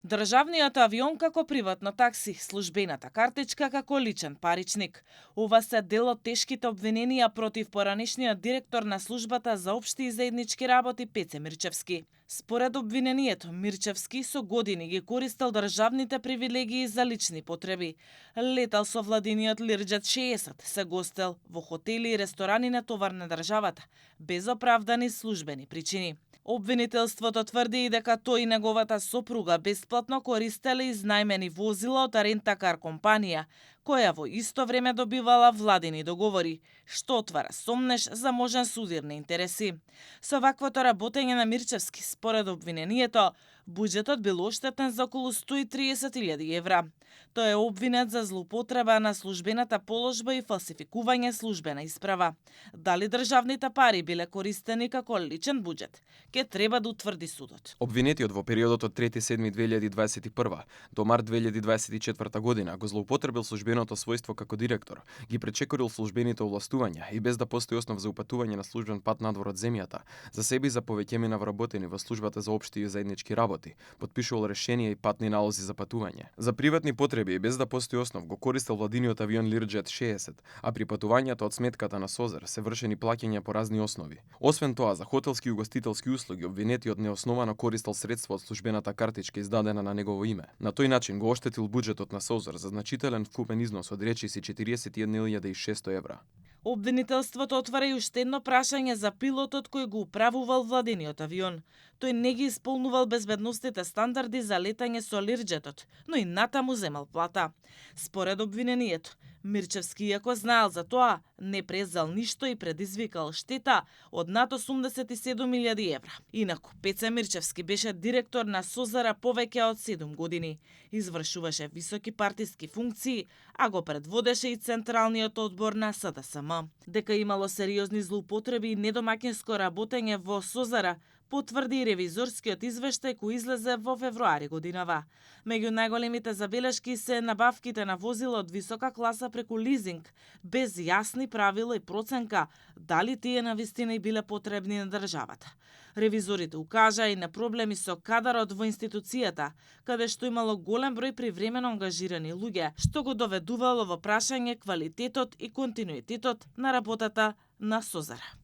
Државниот авион како приватно такси, службената картичка како личен паричник. Ова се дел од тешките обвиненија против поранешниот директор на службата за општи и заеднички работи Пеце Мирчевски. Според обвинението, Мирчевски со години ги користел државните привилегии за лични потреби. Летал со владиниот Лирџет 60, се гостел во хотели и ресторани на товар на државата, без оправдани службени причини. Обвинителството тврди и дека тој и неговата сопруга бесплатно користеле изнајмени возила од рентакар компанија, која во исто време добивала владини договори, што отвара сомнеш за можен судирни интереси. Со ваквото работење на Мирчевски, според обвинението, буџетот бил оштетен за околу 130.000 евра. Тој е обвинет за злоупотреба на службената положба и фалсификување службена исправа. Дали државните пари биле користени како личен буџет, ке треба да утврди судот. Обвинетиот во периодот од 3.7.2021 до март 2024 година го злоупотребил службеното својство како директор, ги пречекорил службените овластувања и без да постои основ за упатување на службен пат надвор од земјата, за себе и за повеќемина вработени во службата за општи и заеднички работи, подпишувал решенија и патни налози за патување. За приватни потреби и без да постои основ го користел владиниот авион Лирџет 60, а при патувањата од сметката на Созар се вршени плаќања по разни основи. Освен тоа, за хотелски и угостителски услуги обвинетиот неосновано користел средства од службената картичка издадена на негово име. На тој начин го оштетил буџетот на Созар за значителен вкупен износ од речиси 41.600 евра. Обвинителството отвара и уште едно прашање за пилотот кој го управувал владиниот авион. Тој не ги исполнувал безбедностите стандарди за летање со Лирџетот, но и натаму земал плата. Според обвинението, Мирчевски, иако знаел за тоа, не презал ништо и предизвикал штета од над 87.000 евра. Инаку, Пеце Мирчевски беше директор на Созара повеќе од 7 години. Извршуваше високи партиски функции, а го предводеше и Централниот одбор на СДСМ. Дека имало сериозни злоупотреби и недомаќинско работење во Созара, потврди и ревизорскиот извештај кој излезе во февруари годинава. Меѓу најголемите забелешки се набавките на возила од висока класа преку лизинг, без јасни правила и проценка дали тие навистина и биле потребни на државата. Ревизорите укажа и на проблеми со кадарот во институцијата, каде што имало голем број привремено ангажирани луѓе, што го доведувало во прашање квалитетот и континуитетот на работата на Созара.